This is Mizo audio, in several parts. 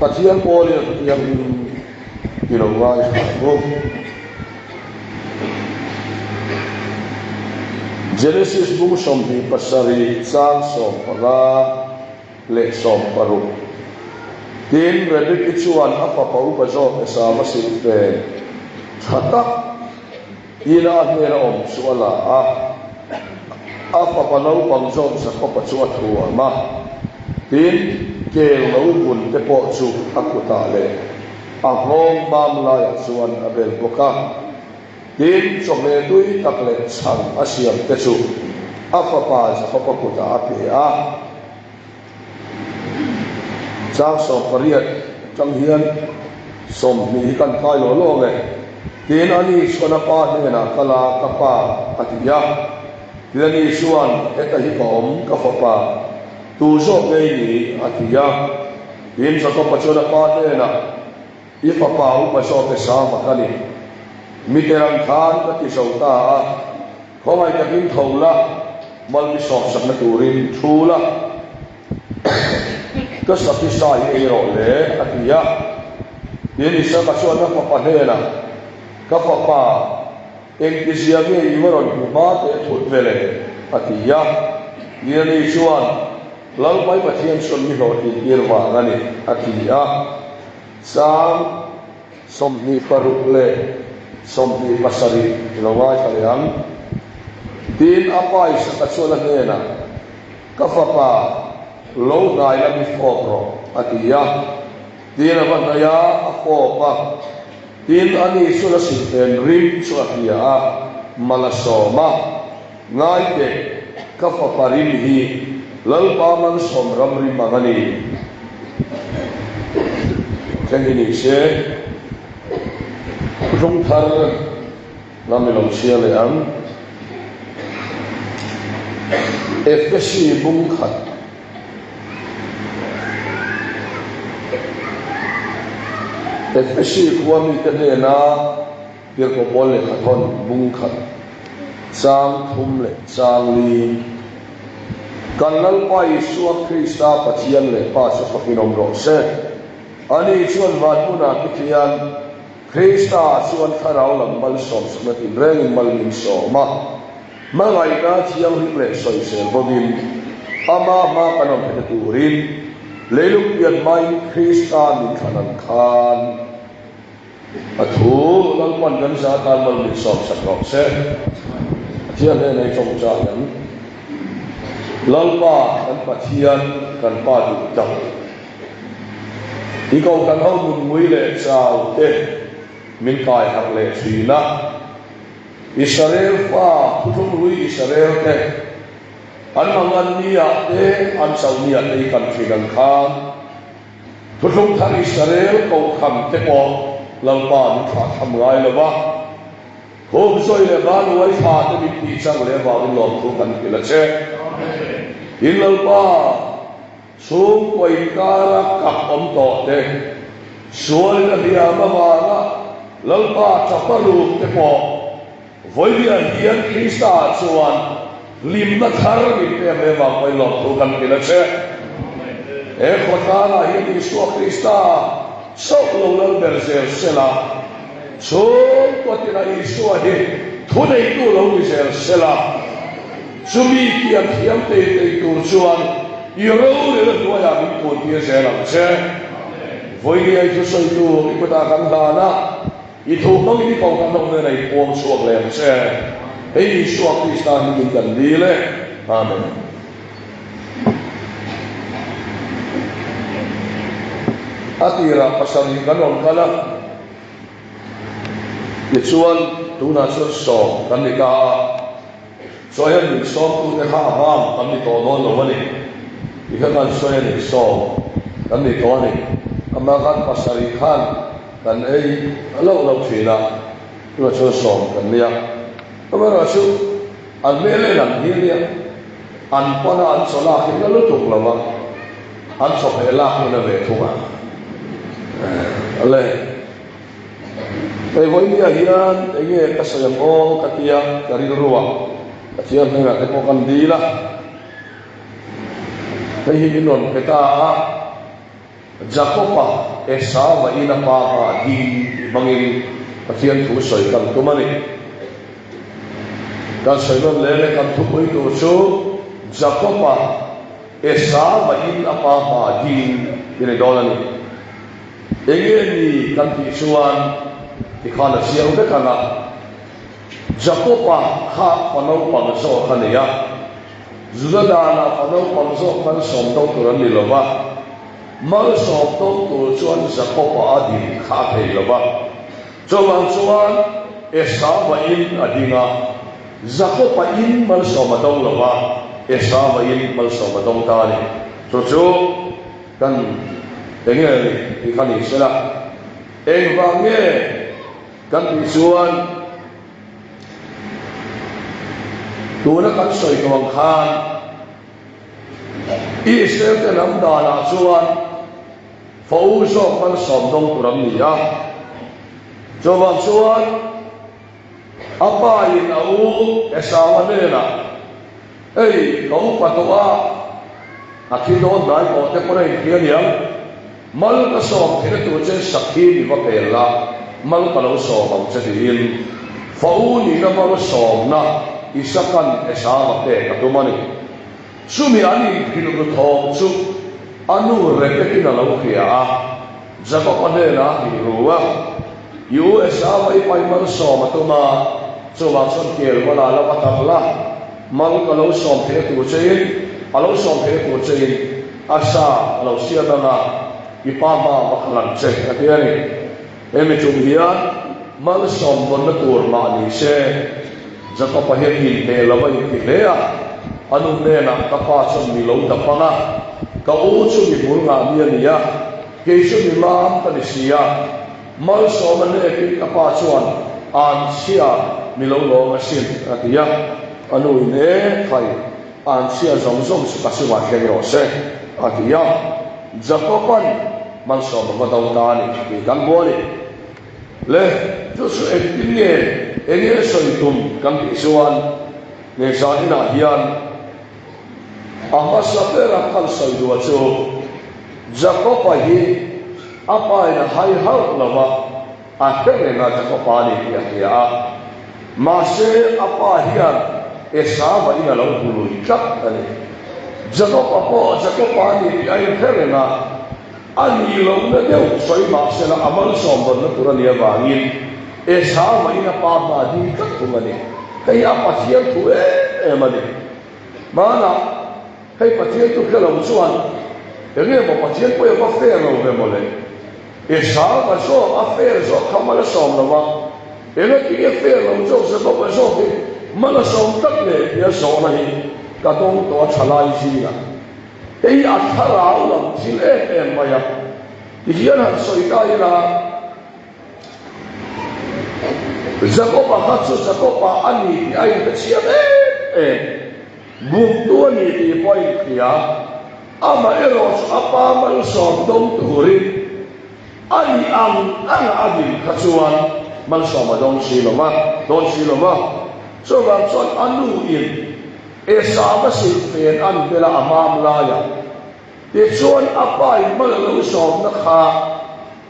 Pathian pawlin a thutiangin i lo ngaithla ang u. Genesis bung 27 chang 15 leh 16. Tin, Rebeki chuan a fapa upa zawk Esau a silhfen tha tak ina a hnena awm chu a la a, a fapa naupang zawk Jakoba chu a thuam a. Tin, kel lo bun te pawh chu a kutah leh a nghawng mam laiah chuan a bel bawk a. Tin, chawhmeh tui tak leh chhang a siam te chu a fapa Jakoba kutah a pe a. Chang 18 atang hian 20 hi kan kai lawh lawh ang e. Tin, ani chuan a pa hnenah kal a, Ka pa, a ti a. Tin, ani chuan, Heta hi ka awm, ka fapa, tu zawk ngei ni? a ti a. Tin, Jakoba chuan a pa hnenah, I fapa upa zawk Esau ka ni. Mite rang khan ka ti zo ta a, khawngaih takin tho la, mal mi sawmsakna turin thu la, ka sapi sa hi ei rawh le, a ti a. Tin, Isaka chuan a fapa hnenah, Ka fapa, engtizia nge i va rawn hmu hma teh thut ve le? a ti a. Tin, ani chuan, Lalpai Pathian chuan mi hlawhtlin tir vang a ni, a ti a. Chang 26 leh 27 i lo ngaithla leh ang. Tin, a pa Isaka chuan a hnenah, Ka fapa, lo hnai la mi fawp rawh, a ti a. Tin, a va hnaih a, a fawp a. Tin, ani chuan a silhfen rim chu a hria a, mal a sawm a. Ngai teh, ka fapa rim hi Lalpa malsawm ram rim ang a ni. Thleng hi ni se, Thuthlung thar lam i lo chhiar leh ang. Efesi bung khat. Efesi khua mite hnena. Tirhkoh Paul lehkha thawn bung khat, chang thum leh chang li. Kan Lalpa Isua Krista Pathian leh Pa chu fakin awm rawh se. Ani chuan van hmunah te khian Krista chuan thlarau lam malsawmsakna tinrengin mal min sawm a. Hmangaihna thianghlim leh sawisel bawkin ama hma kan awm theihna turin leilung pian hmain Krista min thlan ang khan. A thu Lalpan kan za atan mal min sawm sak rawh se. Pathian hnenah i tawngtai ang. Lalpa kan Pathian kan Pa duh tak. I kohhran ho nunmui leh chau te min kai harh leh thin a. Israel fa thuthlung hlui Israel te an mangan ni ah te an chauh ni ah te i kan thin ang khan. Thuthlung thar Israel kohhran te pawh Lalpa min thlah tham ngai lo va, Hum sawi leh Banuai thla te min tih chang leh avangin lawmthu kan hrilh a che. Tin Lalpa, chhungkaw inkara kap awm tawh te, sualin a hliam avanga Lalpa tapa ruk te pawh Vawiah hian Krista chuan hlimna thar min pek leh vang pawhin lawmthu kan hrilh a che. He khawtlanah hian Isua Krista chauh lo lal ber zel sela, chhungkaw tinah Isua hi thuneitu lo ni zel sela, chumi tiang thiam tei tei tur chuan i rorel hnuaiah min kuntir zel ang che. Vawinia i thusawitu i kutah kan hlan a. I thu hmangin i kohhran ho hnenah i puang chhuak leh ang che. Hei Isua Krista hmingin kan dil e. Amen. A tirah pasarih kan rawn kal a, tichuan tunah chuan sawm kan ni ta a. Chaw hian min sawmtute kha a hang kan ni tawh dawn lo a ni. Ti kha kan sawi a ni, sawm kan ni tawh a ni. Amah khan pasarih khan kan ei loh loh thin a, tunah chuan sawm kan nia. Amaherawhchu an hmel en ang hi a nia, an pana an chaw lak hi na lutuk lo a, an chawhmeh lak hi na ve thung a. Ale. Hei vawinia hian enge ka sawi ang aw ka ti a, ka rilru a, Pathian hnenah te pawh kan dil a, hei hi min rawn pe ta a. Jakob-a Esau-a ina pa hma ding tih hmangin Pathian thu sawi kan tum a ni. Kan sawi nawn leh leh kan thupui tur chu Jakob-a Esau-a in a pa hma ding tih a ni dawn a ni. Enge ni kan tih chuan tikhan a chiang vek ang a, Jakob-a kha pa naupang zawk a ni a, Juda danah fa naupang zawk malsawm dawng tur an ni lo va, malsawm dawng tur chuan Jakob-a a din kha a thei lo va. Chuvang chuan Esau-a in a ding a, Jakob-a in malsawm a dawng lo va, Esau-a in malsawm a dawng ta a ni. Chu chu kan eng nge ni tih kha ni sela, engvang nge kan tih chuan, Tuna kan sawi tawh ang khan Israel te lam danah chuan fa u zawk malsawm dawng tur an ni a. Chuvang chuan a pa in a u Esau-a hnenah, Hei, ka upa tawh a, a thi dawn hnai tawh te pawn a inhria aniang. Mal ka sawm theihna tur che sakhi mi va pel la, mal ka lo sawm ang che tiin fa u nihna mal sawmna Isakan Esava pek a tum a ni. Chumi an inphilh ru thawm chu a nu Rebekin a lo hria a, Jakob-a hnenah a hrilh ru a, I u Esava i pai mal sawm a tum a, chuvang chuan kel malah la va tal la, mal ka lo sawm theihna tur chein a lo sawm theihna tur chein A sa a lo siam ang a, i pa hma va kal ang che, a ti a ni. Hemi tum hian malsawm vawnna tur mah ni se, Jakob-a hian inhmeh lo a inti hle a. A nu hnenah, Ka pa chuan mi lo dap ang a, ka u chu mi hmul ngah mi a ni a, kei chu mi mam ka ni si a. Malsawm a hnekin ka pa chuan anchhia mi lo lawm asin, a ti a. A nu in, E khai! Anchhia zawng zawng chu ka chungah thleng rawh se, a ti a. Jakoba'n malsawm a va do ta a ni tih kan hmu a ni. Le, chu chu engtin nge, eng nge sawi tum kan tih chuan he zan inah hian a hmasa bera kan sawi duh chu Jakoba hi a pain a hai hauh lo va, A hre reng a, Jakoba a ni tih a hria a. Mahse, a pa hian Esau-a in a lo hmu lui tlat a ni. Jakoba pawh Jakoba a ni tih a inhre reng a, a nih lohna deuh sawi mahsela a malsawm vawnna tur a nih avangin Esau-a in a pa hma a ding tlat thung a ni. Hei hi a Pathian thu em em a ni. Hmanah. Hei Pathian chu hre lo chuan eng nge maw Pathian pawh i va fair lo ve mawle? Esau a zawk a fair zawk kha mal a sawm lo a, eng a ti nge fair lo zawk Jacob a zawk hi mal a sawm tlat le tia zawhna hi ka dawng tawh a thalai zingah. Hei hi a thlarau lam thil em em mai a, tihian han sawi ta ila, Jacob-a kha chu Jacob-a a ni tih a inhrechiang em em. Bumtu a ni tih pawh a inhria. Amaherawh chu a pa malsawm dawng turin a nih ang anga a din kha chuan malsawm a dawng si lo va, dawn si lo va. Chuvang chuan a nu in Esau a silhfen an bel a, a mam laiah. Tichuan a pa in mal a lo sawmna kha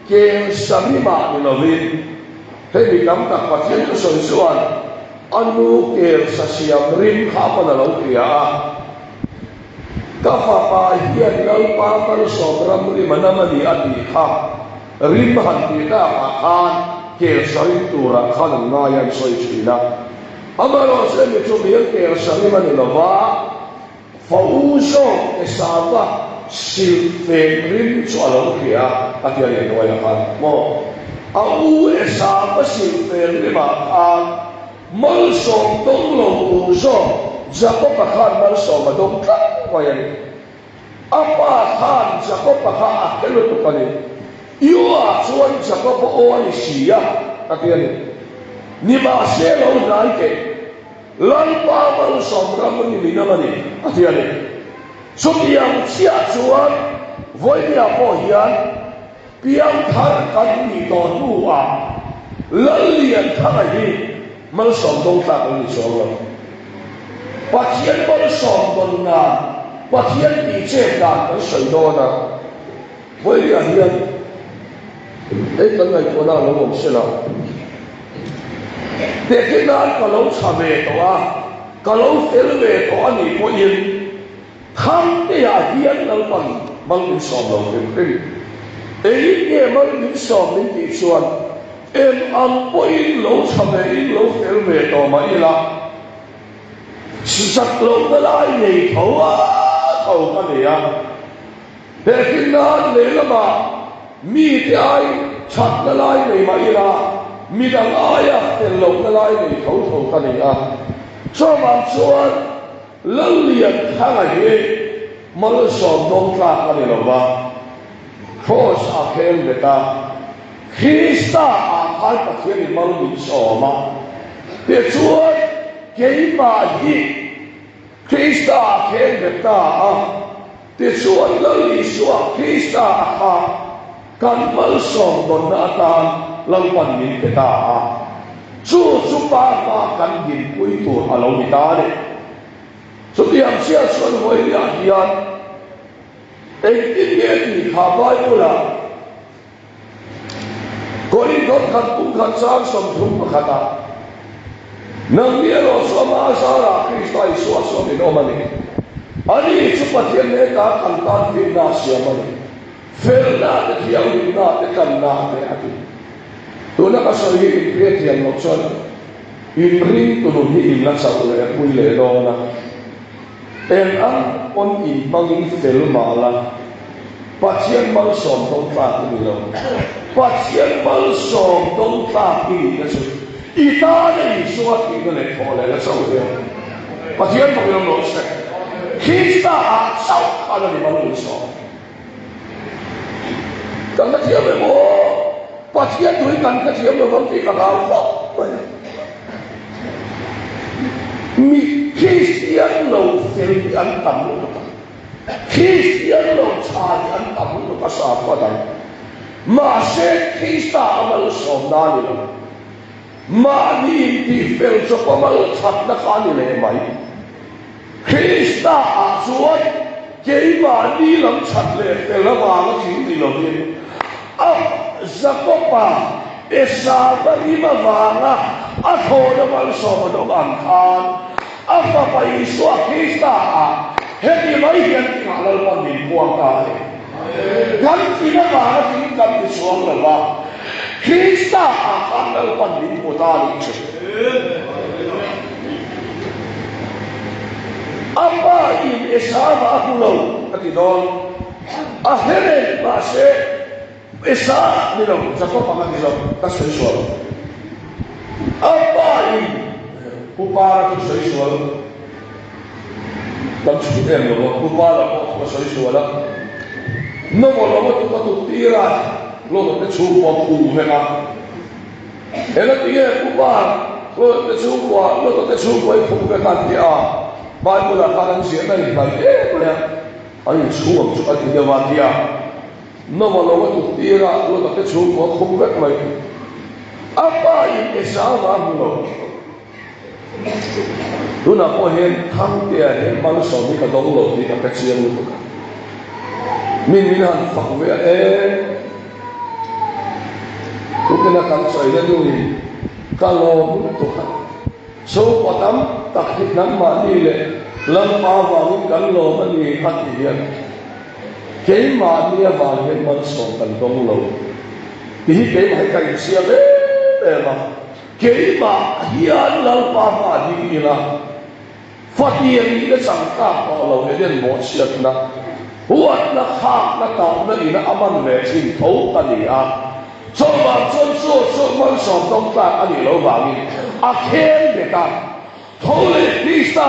Kel Samima ni lovin hei mi tam tak Pathian thusawi chuan a nu kel sa siam rim kha a pan a lo hria a, Ka fapa hian Lalpa malsawm ram rim a nam a ni a tih kha rim han tih takah khan kel sa rim turah khan an ngai a an sawi thin a. Amaherawhchu hemi chu mian kel sa rim a ni lova, Fa u zawk Esauva silhfen rim chu a lo hria a, a ti a ni hnuaiah khan maw? A u Esauva silhfen rimah khan malsawm dawng lo tur zawk Jakob-a khan malsawm a dawng tlat mai a ni. A pa khan Jakob-a kha a hre lutuk a ni. I aw-ah chuan Jakob-a aw a ni si a, a ti a ni. Nimahse lo hnai teh. Lalpa malsawm ram a ni min ang a ni, a ti a ni. Chutiang chiah chuan vawinia pawh hian piangthar kan nih tawh hnuah Lallianthanga hi malsawm dawng tlak an ni chuang lo. Pathian malsawm dawn nan Pathian tihchet dan kan sawi dawn a. Vawiah hian hei kan ngaihtuahna a lo awm se la, tehkhin nan ka lo tha ve tawh a, ka lo fel ve tawh a nih pawhin Thangteah hian Lalpan mal min sawm lo hrim hrim. Engin nge mal min sawm min tih chuan eng ang pawhin lo tha ve in lo fel ve tawh mah ila, zak lohna lai nei tho a tho ka nei a. He thilna lehlamah mite ai thatna lai nei mah ila, midang aia fel lohna lai nei tho tho ka nei a. Chuvang chuan Lallianthanga hi malsawm dawng tlak a ni lo va, Kraws a khel bet a, Krista ah khan Pathianin mal min sawm a, tichuan keimah hi Krista a khel bet ta a, Tichuan Lal Isua Krista a kha kan malsawm dawnna atan Lalpan min pe ta a, chu chu Pa hma kan dinpui tur a lo ni ta a ni. Chutiang chiah chuan vawiah hian engtin nge tih kha Bible-ah Korinthon khat kum khat chang 31 ah, Nangni erawh chu ama zarah Krista Isua chuan in awm a ni. Ani chu Pathian hneta kan tan finna a siam a ni. Felna te, thianghlimna te, tlanna te a ti. Tuna ka sawi hi in hriatthiam loh chuan in ringtu nun hi in la chauh leh a pui leh dawn a. Eng ang pawn in hmangin fel mah la, Pathian malsawm dawng tlak i ni lo. Pathian malsawm dawng tlak i nihna chu i tana Isua thihna leh thawh lehna chauh hi a. Pathian bawkin awm lo se, Krista ah chauh khan a ni mal min sawm. Kan la thiam em aw? Pathian thu hi kan hre thiam lo vang tih ka hlau khawp mai. Mi Kristian lo fel hi an tam lutuk a, Kristian lo tha hi an tam lutuk a sakhua dang. Mahse Krista a malsawmna a ni lo. Mahni intihfel chawp a malthatna kha a ni leh mai. Krista ah chuan keimahni lam that leh fel avanga tling ni lovin, a Jakoba Esava rim avanga a thlawhna malsawm a dawng ang khan, a fapa Isua Krista ah heti mai hian tingah Lalpan min puang ta a ni. Kan tlin avanga tling kan ti chuang lo va, Krista ah khan Lalpan min hmu ta a nih chu. A pa in Esava a hmu lo a ti dawn. A hre reng mahse Esa ni lo Jacob ang a ti zawk ka sawi sual. A pa in Pu Para chu sawi sual kan chhut em lo a, Pu Para pawh chu ka sawi sual a. Noah lo a tuk a tuk tir a, Lota te chhungkua khu vek a. Eng a ti nge Pu Pa, Lota te chhungkua, Lota te chhungkua i phum vek a an ti a, Bible ah khan an ziahna in hnaih em mai a, an inchhung ang chu a ti deuh a ti a, Noah lo a tuk tir a, Lota te chhungkua a khum vek mai. A pa in Esau a hmu lo. Tunah pawh hian Thangtea hian malsawm hi ka dawng lo tih ka hre chiang lutuk a. Min min han fak ve a e. Tukina kan sawina nu in ka lawm lutuk a. Chhungkaw tam tak hi nangmahni leh Lalpa avangin kan lawm a ni a ti hian keimahni avang hian malsawm kan dawng lo tih hi keimah hi ka insiam em em a. Keimah hian Lalpa hma ding ila, Fatiang nihna chang tlak tawh lo Eden bawhchhiatna, huatna, khakna, tauhna ina a man ve thin tho ka ni a. Chawlhvang chuan chu chu malsawm tawng tlak a nih loh vangin a kheng bet a. Tho leh Krista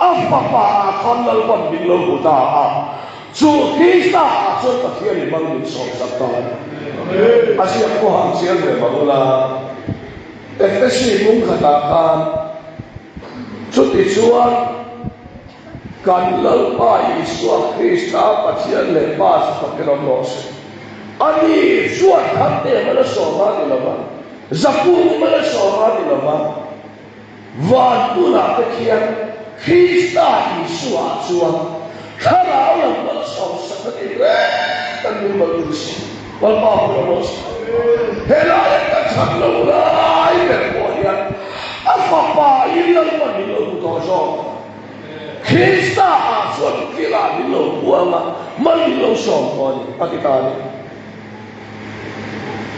a fapa ah khan Lalpan min lo hmu ta a, chu Krista ah chuan Pathianin mal min sawm sak ta a ni. A ziak pawh han chiang ve mah ula, Efesi bung khatah khan chutichuan kan Lalpa Isua Krista Pathian leh Pa chu fakin awm rawh se. Ani chuan Thangte mal a sawm a ni lo va, Zakung mal a sawm a ni lo va, Van tunah te khian Krista Isua chuan thlarau lam malsawmsak a ti reng. kan min mal min sawm. Lalpa hun a rawh se. Helai ka chhan lo lai ber pawh hian a fapa in Lalpan min lo hmu tawh zawk. Krista ah chuan kilah min lo puang a, mal min lo sawm tawh a ni, a ti ta a ni.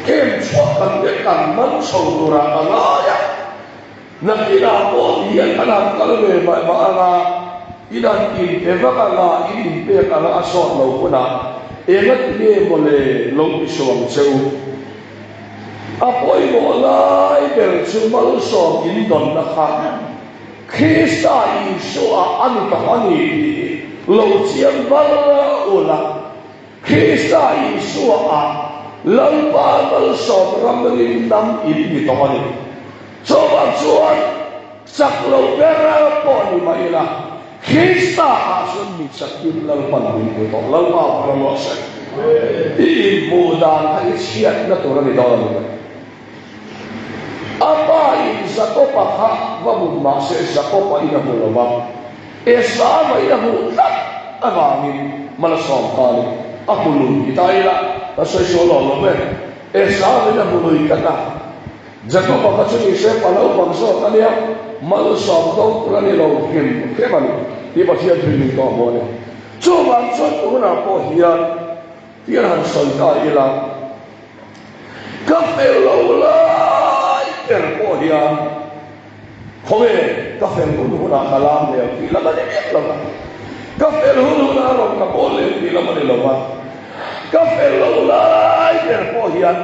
Kem chhuah kan leh kan man chho turah ka ngai a, nakinah pawh ti hian kan han kal ve mah mah anga, in han inpe vak anga, in inpek anga a sawt lo hunah engati nge mawle lo ti suh ang che u. A pawimawh lai ber chu malsawm indawnna kha. Krista Isua a ni tawh a ni tih hi lo chiang bar ula, Krista Isua ah Lalpa malsawm ram ringnam in ni tawh a ni. Chuvang chuan chak lo ber pawh ni mah ila, Krista ah chuan mi chakin Lalpan min hmu tawh. Lalpa ram rawh se. I inhmuh dan kha i chhiatna tur a ni dawn a ni mai. A pa in Jakob-a kha va hmu mah se Jakob-a in a hmu lo va, Esau-a in a hmuh tlat avangin malsawm ta ni a hmu lui ti ta ila ka sawi sual lo lo ve. Esau-a in a hmu lui tlat a, Jakob-a kha chu ni se pa naupang zawk a nia, malsawm dawng tur a ni lo hrim hrim a ni tih Pathian thu in min tawh maw ni. Chuvang chuan tunah pawh hian tian han sawi ta ila, Ka fel lo lai ber pawh hian khawnge ka fel hun hunah ka lam leh ang tih lam a ni miah lo va, ka fel hun hunah rawn ka bawl leh ang tih lam a ni lo va, ka fel lo lai ber pawh hian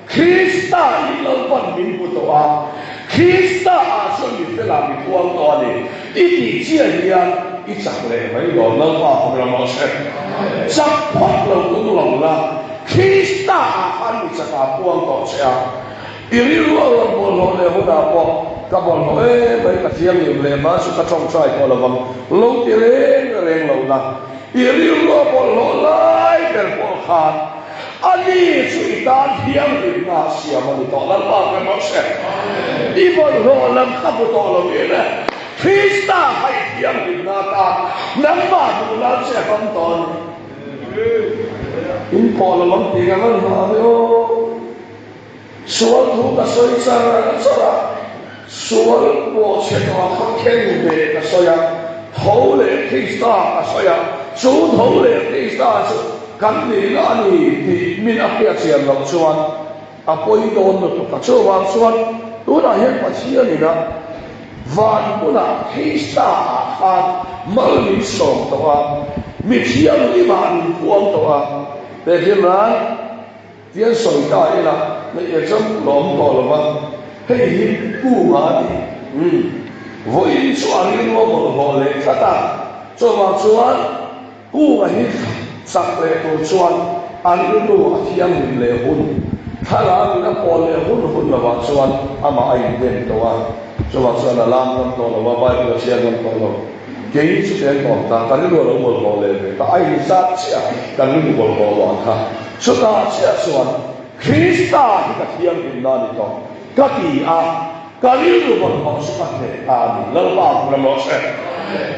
Krista in Lalpan min hmu tawh a, Krista ah chuan mi felah mi puang tawh a ni i tih chiah hian i chak leh mai dawn. Lalpa fak ram rawh se. Chak phawt lo tum lo la. Krista ah khan mi chakah puang tawh che a, i rilru a rawn bawlhhlawh leh hunah pawh ka bawlhhlawh em mai ka thianghlim leh hma chu ka tawngtai pawh lovang lo ti reng reng lo la, i rilru a bawlhhlawh lai ber pawh khan a ni chu i tan thianghlimna a siam a ni tawh. Lalpa ka rawh se. I bawlhhlawh lam kha hmu tawh lo in Krista kha i thianghlimna atan nangmah hmuh nan che a hmang tawh a ni. In pawh lo ang tih ka van hma ve aw. Sual thu ka sawi char char a, sual pawh chhe tawh kha khen ve ka sawi a, tho leh Krista ka sawi a, chu tho leh Krista chu kan nihna a ni tih min a hriatchian loh chuan A pawi dawn lutuk a, chuvang chuan tunah hian Pathian ina van hmunah Krista ah khan mal min sawm tawh a, mi thianghlimah min puang tawh a, tehkhin ran tian sawi ta ila hei example a awm tawh lo va, hei hi kunga a ni, umm vawiin chu a rilru a bawlhhlawh leh tlat a, chuvang chuan. Kunga hi chak leh tur chuan an rilru a thianghlim leh hun, thlalak in a pawl leh hun hun lovah chuan amah a indem tawh a, chuvang chuan a lam ngam tawh lo a, Bible a chhiar ngam tawh lo. Kei chu eng awm ta, ka rilru a lo bawlhhlawh leh ve ta, a inzat chiah kan rilru bawlhhlawh lo ang kha. Chutah chiah chuan Krista hi ka thianghlimna a ni tawh ka ti a. Ka rilru bawlhhlawh chu ka hneh ta a ni, Lalpa ka ram rawh se.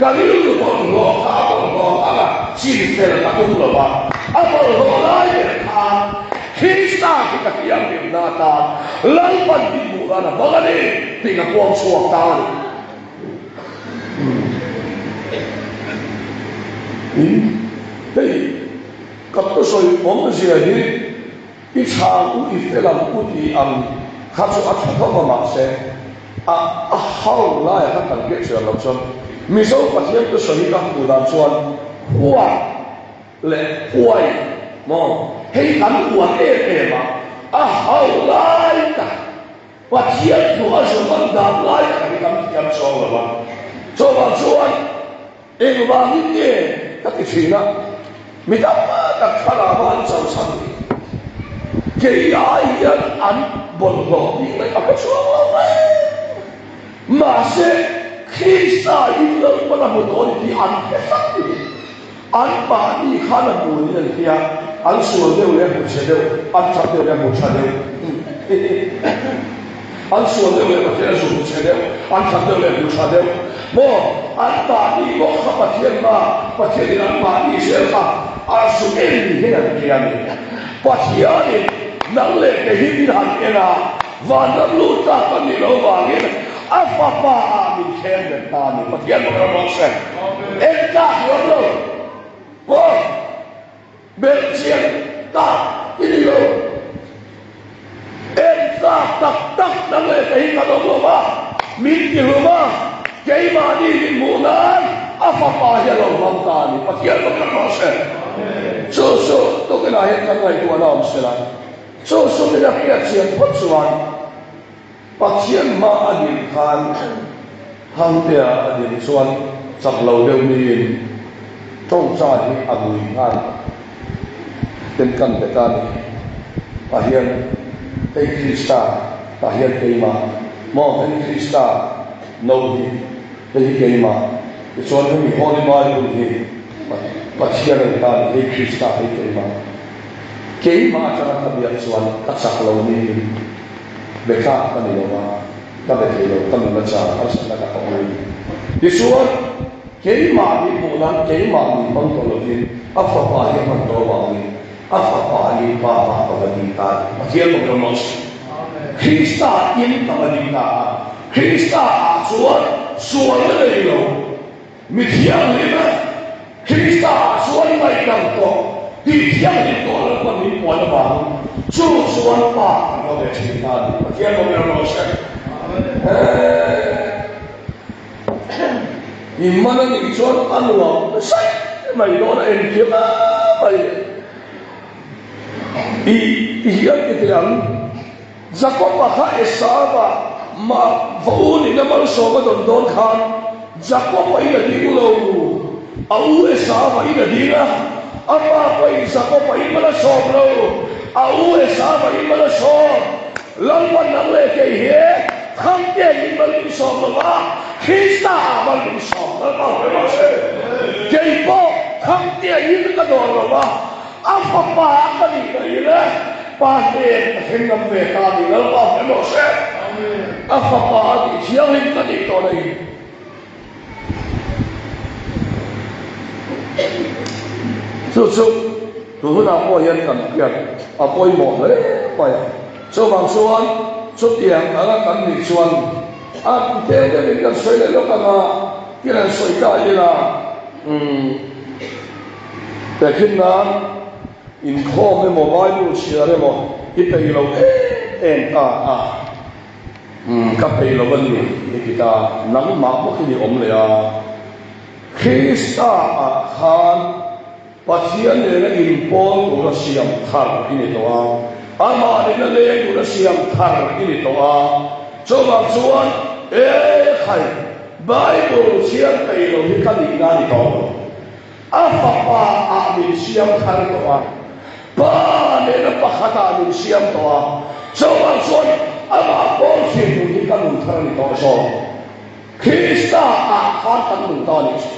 Ka rilru bawlhhlawh kha a bawlhhlawh ang a, chin fel ka tum lo va, a bawlhhlawh lai ber khan Krista khi ka thianghlimna atan Lalpan min hmuh dan a hmang a ni tih ka puang chhuak ta a ni. In hei ka thusawi awmzia hi I tha ang u, i fel ang u tih ang kha chu a tha tho va mahse a a hau laia kha kan hriat chian loh chuan Mizo Pathian thusawi hi ka hmuh dan chuan huat leh huai maw hei kan uar em em a, a hau lai tak Pathian thu a zawm an dan lai tak hi kan thiam chuang lo va, chuvang chuan Engvangin nge ka ti thin a, mi tam tak thlalama an cho chhan ni? Kei ai hian an bawlhhlawh bik leh ka hre chhuak lo mai. Mahse, Krista in Lalpan a hmu tawh a ni tih an hre tlat ni. An mahni khan a hmu niin an hria, an sual deuh leh a hmu chhe deuh, an that deuh leh a hmu tha deuh. An sual deuh leh Pathian a zuk chhe deuh, an that deuh leh hmu tha deuh maw? An mahni bawk kha Pathian hma, Pathianin an mahni zel kha. a zu en ni hian an tia ni. Pathianin nang leh kei hi min han en a, vanram lut tlak kan nih loh vangin a fapa ah min thleng bet ta a ni. Pathian bawk ram rawh se. En tlak hi awm lo. Maw? Belh chiang tak i ni lo. En tlak tak tak nang leh kei hi kan awm lo va, min ti hlum a, keimahni min hmuh nan a fapa hi a lo hmang ta a ni. Pathian bawk ram rawh se. Chu chu tukinah hian kan ngaihtuahna awm se la, chu chu min a hriat chian phawt chuan, Pathian hma a din khan Thangtea a din chuan chak lo deuh niin tawngtai hi a ngui nghal ten kan be ta ni. Tah hian hei Krista, tah hian keimah maw hei Krista no hi hei hi keimah tichuan hemi Holy Bible hi Pathian a ni ta ni hei Krista hei keimah. Keimah atanga ka biak chuan ka chak lo niin Be tlak ka ni lo va, ka be thei lo, ka nun a chang harsatna ka tawng a ni. Tichuan, keimah min hmuh nan keimah min hmang tawh lovin a fapa hi a hman tawh avangin a fapa hi Pa ah ka va ding ta a ni. Pathian bawk ram rawh se. Krista in ka va ding ta a, Krista ah chuan sualna nei lo, Mi thianghlim a, Krista ah chuan ngaihdam tawh, tih thianghlim tawh Lalpa min puan avangin chu chuan Pa kan va ve thin ta a ni. Pathian bawk ram rawh se. I man a nih chuan a nuam saih mai dawn a engkim a mai. I ti hian ti teh ang. Jakob-a kha Esau-a mah va u nihna malsawm a dawn dawn khan Jakob-a in a ding lo, a u Esau-a in a ding a, a pa pawhin Jakob-a in mal a sawm lo, a u Esau-a in mal a sawm. Lalpan nang leh kei hi Thangtean in mal min sawm lo va, Krista-ah mal min sawm. Lalpa hre rawh se. Kei pawh Thangtea in ka dawn lo va, A fapa ka nih ka rin e, pa hnen ka thleng ngam ve ta a ni, Lalpa hre rawh se. A fapa a tih thianghlim ka nih tawh nei. Chu chu tu hunah pawh hian kan hriat a pawimawh hle mai a. Chuvang chuan chutiang anga kan nih chuan a tel deuhin kan sawi leh lawk anga thil han sawi ta ila, umm. Tehkhin nan inkhawm emaw Bible chhiar emaw i peih lo em em ta a, umm ka peih lo a ni i ti ta, nangmah bawkin i awm leh a. Krista ah khan Pathian nena inpawl tura siam thar i ni tawh a, amah nena leng tura siam thar i ni tawh a, chuvang chuan e khai Bible chhiar peih lo hi ka nihna a ni tawh lo. A fapa ah min siam thar tawh a, pa nena pakhat ah min siam tawh a, chuvang chuan amah pawl thin nun hi ka nun thar a ni tawh zawk. Krista ah khan kan nun ta a nih chu.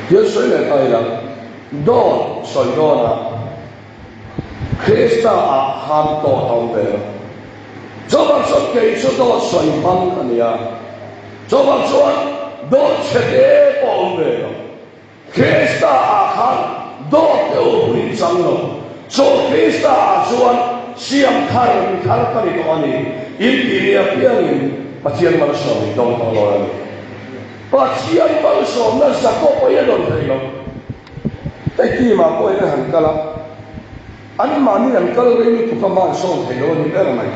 Thil sawi leh ta ila, dawt sawi dawn ah Krista ah khan dawt a awm ve lo. Chuvang chuan kei chu dawt sawi hmang ka ni a, chuvang chuan dawt chhe te pawh a awm ve lo. Krista ah khan dawt te u pui chang lo. Chu Krista ah chuan siam thar mi thar ka ni tawh a ni. In tih ni apiangin Pathian malsawm in dawng tawh dawn a ni. Pathian malsawmna Jakob pawhin a dawn thei lo. Hei team ah pawhin a han kal a. Anmahni an kal rei lutuk a hman sawn thei lo a ni ber mai.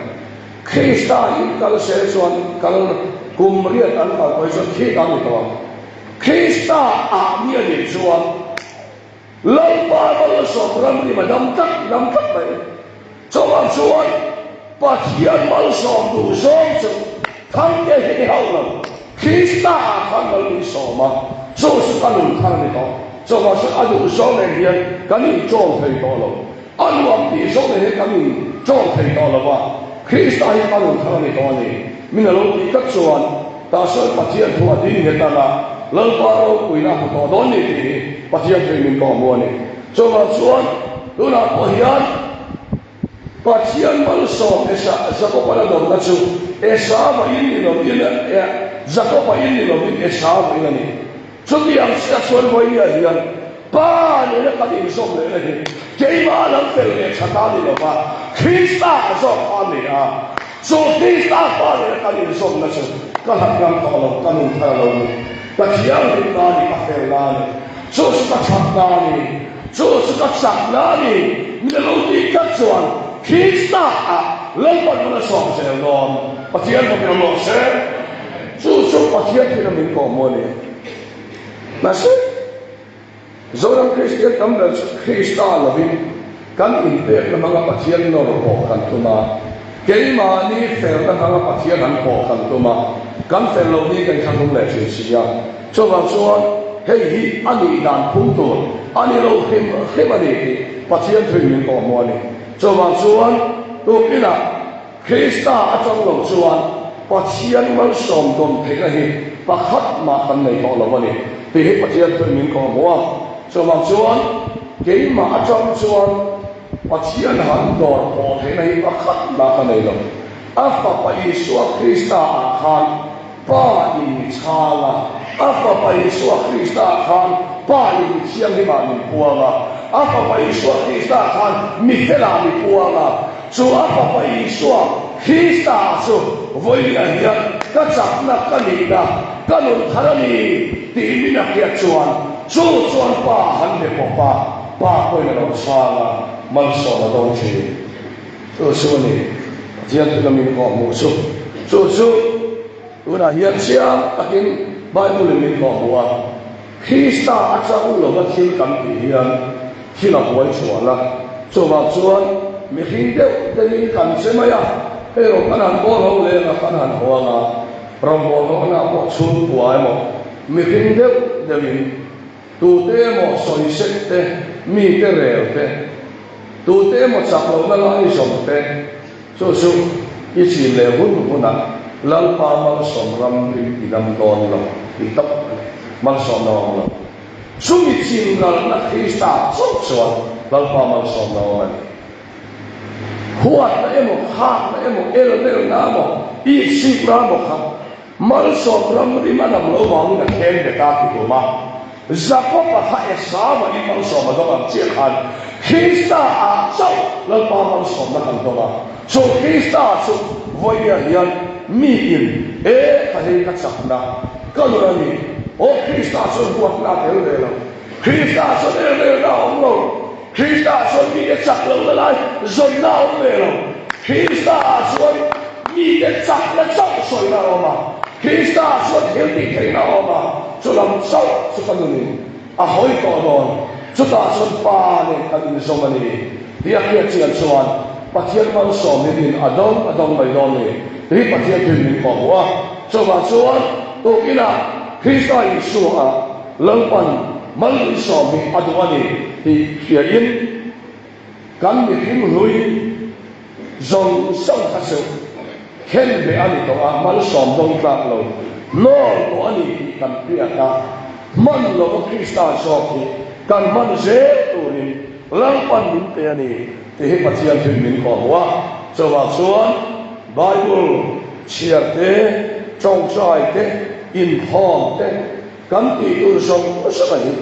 Krista in kal se chuan kal kum riat an kal pawh hi chuan thik a ni tawh ang. Krista ah mi a nih chuan Lalpa malsawm ramrim a dam tlat dam tlat mai. Chuvang chuan Pathian malsawm duh zawng chu Thangte hi ni hauh lo. Krista ah khan mal min sawm a, chu chu ka nun thar a ni tawh. Chuvang chuan a duh zawng nen hian kan inṭawm thei tawh lo. A nuam tih zawng nen hian kan inṭawm thei tawh lo va, Krista hi ka nun thar a ni tawh a ni. Min a lo tih tak chuan tah sawn Pathian thu a ding nghet ang a, Lalpa ropuina a hmu tawh dawn ni tih hi Pathian thuin min kawhhmuh a ni. Chuvang chuan tunah pawh hian, Pathian malsawm Esa Jakob-a la dawnna chu Esau-a in ni lovin Jakob-a in ni lovin Esau-a in a ni. Chutiang chiah chuan vawinia hian Pa nena kan inzawm lehna hi keimah lam fel leh tha ta ni lova Krista zawk kha a ni a. Chu Krista Pa nena kan inzawmna chu ka hlat ngam tawh lo, ka nun thar lo ni. Ka thianghlimna a ni, ka felna a ni. Chu chu ka thatna a ni, chu chu ka chakna a ni. Min lo tih tlat chuan Krista ah Lalpan min a sawm zel dawn. Pathian ka biak rawh se. Chu chu Pathian thil a min kawh maw ni? Mahse, Zoram Kristian tam ber chu Krista lovin kan inpekna hmanga Pathian nawr pawh kan tum a, keimahni felna hmanga Pathian han pawh kan tum a, kan fel loh ni kan thlahlum leh thin si a. Chuvang chuan hei hi a nih dan phung tur a ni lo hrim hrim a ni tih Pathian thuin min kawh hmuh a ni. Chuvang chuan tukinah Krista atang lo chuan Pathian malsawm dawn theihna hi pakhat mah kan nei tawh lo a ni tih hi Pathian thuin min kawh hmuh a. Chuvang chuan keimah atang chuan Pathian han dawr pawh theihna hi pakhat mah ka nei lo. A Fapa Isua Krista ah khan Pa in mi chhang a, a Fapa Isua Krista khan Pa in mi thianghlimah min puang a, a Fapa Isua Krista khan mi felah mi puang a, chu a Fapa Isua Krista chu vawiinah hian ka chakna ka nihna ka nun thar a ni tih min a hriat chuan chu chuan Pa han be pawp a, Pa pawhin a lo chhang a, malsawm a dawng thin. Chu chu a ni, Pathian thil a min kawh hmuh chu. Chu chu tunah hian chiang takin Bible-in min kawh hmuh a, Krista atang lova thil kan tih hian thil a buai chhuah la. Chuvang chuan mihring deuh deuhin kan che mai a, hei rawh kan han bawl ho leng a, kan han haw ang a, rawngbâwl rawhna pawh chhungkua emaw mihring deuh deuhin Tute emaw sawisek te, mite rel te, tute emaw chak lohna lai zawm te, chu chu i chin leh hun hunah Lalpa malsawm ram rim i dam dawn lo tih tawp a ni. Malsawmna a awm lo. Chumi chin ralna Krista chauh chuan Lalpa malsawmna a awm a ni. Huatna emaw, khakna emaw, elmelna emaw, itsikna emaw kha Malsawm ram rim a nam lo vangin a thleng bet a ti tum a. Jakob-a kha Esau-a in malsawm a dawng ang chiah khan Krista ah chauh Lalpa malsawmna kan dawng a. Chu Krista chu vawiah hian mi in e ka hei ka chakna ka nun a ni. Aw Krista chuan huatna a tel ve lo. Krista chuan elmelna a awm lo. Krista chuan mite chak lohna lai zawnna a awm ve lo. Krista ah chuan mite chakna chauh sawina a awm a, Krista ah chuan thil tih theihna a awm a, chu lam chauh chu ka nunin a hawi tawh dawn. Chutah chuan Pa nen kan inzawm a ni tih a hriat chian chuan Pathian malsawm hi rin a dawng a dawng mai dawn ni tih hi Pathian thuin min kawhhmuh a. Chuvang chuan tukinah Krista Isua ah Lalpan malsawm hi a duh a ni tih hriain kan mihring hlui zawng zawng kha chu khen ve a ni tawh a, malsawm dawng tlak lo hnawl tawh a ni tih kan hriat a, hman lova Krista zawk hi kan hman zel turin Lalpan min pe a ni tih hi Pathian thil min kawhhmuh a. Chuvang chuan Bible chhiar te, tawngtai te, inkhawm te, Kan tih tur zawng zawng hi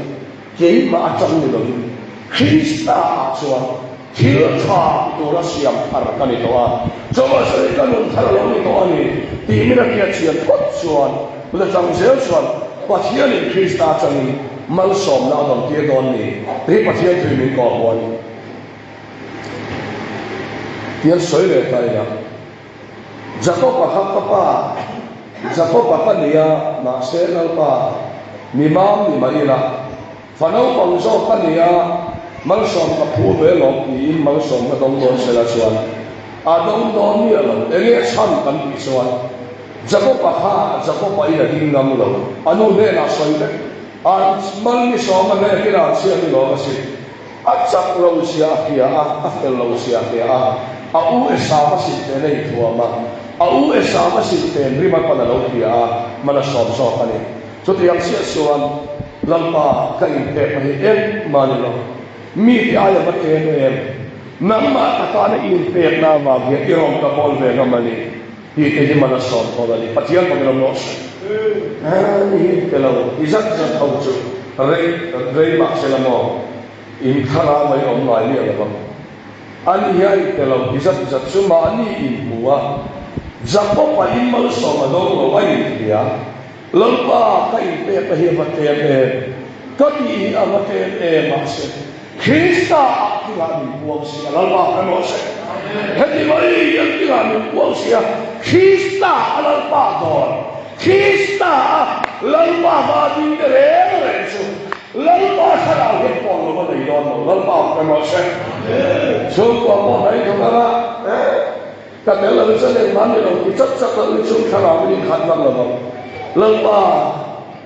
keimah atang ni lovin Krista ah chuan thil tha ti tura siam thar ka ni tawh a, chawlh sawi ka nun thar lo ni tawh a ni tih min a hriat chian phawt chuan la chang zel chuan Pathianin Krista atangin malsawmna a dawn tir dawn ni tih hi Pathian thui min kawh hmuh a ni. Tian sawi leh ta ila. Jakob-a kha ka pa, Jakob-a ka ni a, mahse Lalpa, mi mam ni mah ila, fa naupang zawk ka ni a, malsawm ka phu ve lawm tiin malsawm ka dawng dawn sela chuan a dawng dawn miah lo. Enge a chhan kan tih chuan Jakob-a kha Jakob-a in a ding ngam lo, a nu hnenah sawi vek, an mal ni sawm a hnek ila chhiat ni lawm a si. A chak lo zia a hria a, a fel lo zia a hria a, a u Esau a silhfen a inthuam a, a u Esau a silhfen rim a pan a lo hria a, man a sawm zawk a ni. Chutiang chiah chuan Lalpa ka inpekna hi engmah ni lo, mite aia va tlem em, nangmah ka tana i inpekna avang hian i rawn ka bawl ve ngam a ni tih te hi man a sawm thawn a ni. Pathian fak in awm rawh se. Ani hi pe lo ti zat zat ho chu rei rei mah se la maw in thlarau mai awm ngai miah lo vang. Ani hi a pe lo ti zat zat chu mahni inhmu a, Jakob-a in malsawm a dawng lo a inhria. Lalpa ka inpek a hi a va tlem em? Ka tih hi a va tlem em? Mahse, Krista ah thingah min puang si a, Lalpa ka rawh se. Heti mai hian thingah min puang si a, Krista a Lalpa dawn, Krista a Lalpa hma ding te reng reng chu Lalpa thlarau hian pawn lo va nei dawn lo, Lalpa ka rawh se. Chhungkua pawh hnai thawk anga, Ka tel lo chuan engmah ni lo ti chak chak loh hi chu thlarau in inkhat vak lo vang. Lalpa,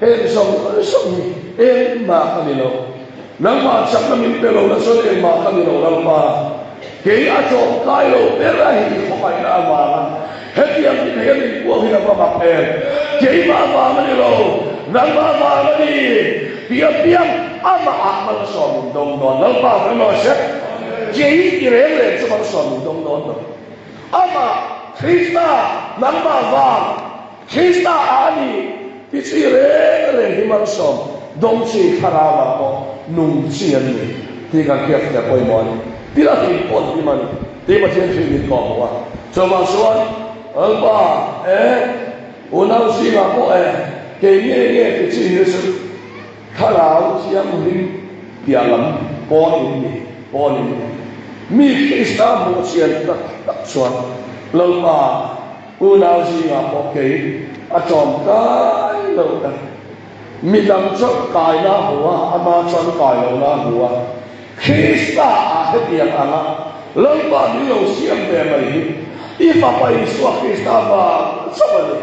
heng zawng zawng hi engmah ka ni lo. Nangmah chakna min pe lo na chuan engmah ka ni lo Lalpa. Kei a tlawmkai lo ber a hi i khawngaihna avanga hetiang ti thei a min puang hi a va mak em. Keimah vang a ni lo, nangmah vang a ni tih apiang amah ah malsawm in dawng dawn. Lalpa kan rawh se. Kei i reng reng chu malsawm in dawng dawn lo. Amah, Krista, nangmah vang, Krista ah a ni ti chi reng reng hi malsawm dawng chi thlarau ah pawh nung chi an ni tih kan hriat fiah pawimawh a ni. Thil a hlim pawh an hlim a ni tih Pathian hrilh min kawh hmuh a. Chuvang chuan Lalpa e, unau zingah pawh e, kei nge nge ti chi hi chu Thlarau Thianghlim piah lam pawn in ni, pawn in ni. Mi Krista hmuh chian tak tak chuan Lalpa unau zingah pawh kei a tlawmkai lo ta. Midang chuan kaina a hmu a, ama chuan kai lohna a hmu a. Krista ah hetiang anga Lalpa min lo siam ve mai hi i Fapa Isua Krista vang chauh a ni.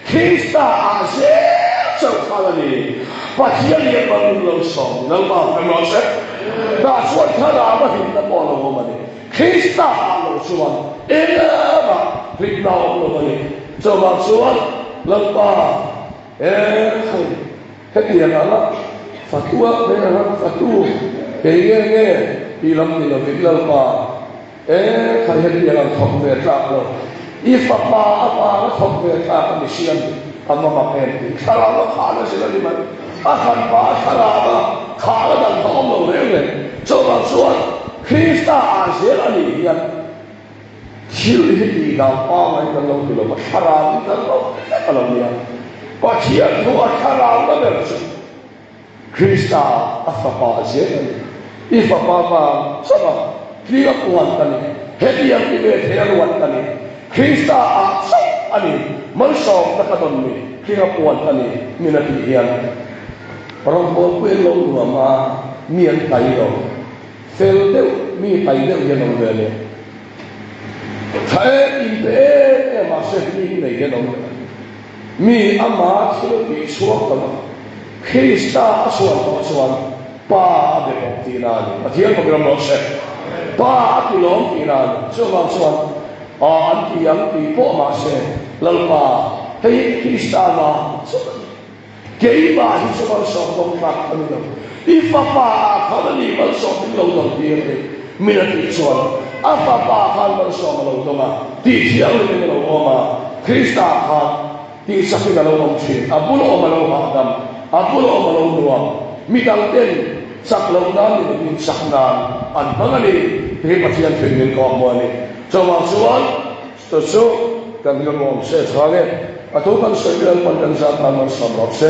Krista ah zel chauh khan a ni. Pathian hian mal min lo sawm Lalpa kan rawh se. Tah chuan thlarau a hlimna pawh a lo awm a ni. Krista ah lo chuan engmah hlimna a awm lo a ni. Chuvang chuan Lalpa e khai hetiang anga fatua hmel anga fatu kei nge nge tih lam ni lovin Lalpa E, khai hetiang ang thawk ve tlak lo, i fapa avanga thawk ve tlak a ni siam a va mak em tih thlarau a khah na zir a ni mai. A hranpa a thlarau a khah na dang kha awm lo reng reng. Chuvang chuan Krista ah zel a nih hian thil hi tih dan pangngai kan lo ti lo va, thlarau hi kan lo ti vek a lo nia. Pathian thu a thlarau na ber chu Krista a fapa zel a ni. I fapa vang chauh a tling a puan ka ni. Hetiang ti ve thei a ruat ka ni. Krista ah chauh a ni. Malsawmna ka dawn ni. Tling a puan ka ni min a tih hian rawngbawlpui an lo nuam a, mi an tai lo. Fel deuh, mi tai deuh hian awm ve a ni. Tha em inpe em em a se hming nei hian awm ve a ni. Mi ama thil tih chhuak ta lo. Krista a chhuan tawh chuan Pa a be bawk tihna a ni. Pathian bawk ram rawh se. Pa a ti lawm tihna a ni. Chuvang chuan A an ti ang tih pawh mahse Lalpa, hei hi Krista vang chauh a ni. Keimah hi chu malsawm dawng tlak ka ni lo. I fapa ah khan a ni malsawm min lo dawng tir ni. Min a tih chuan a fapa khan malsawm a lo dawng a, tih thianghlimin a lo awm a, Krista khan tih chakin a lo awm thin, a bul awm a lo hahdam, a bul awm a lo nuam, mi dangten chak loh nan ni lovin chak nan an hmang a ni tih hi Pathian thil min kawhhmuh a ni. Chuvang chuan chu chu kan rilru awm se tha nge, a thu kan sawi vel pawn kan zat nan malsawm rawh se.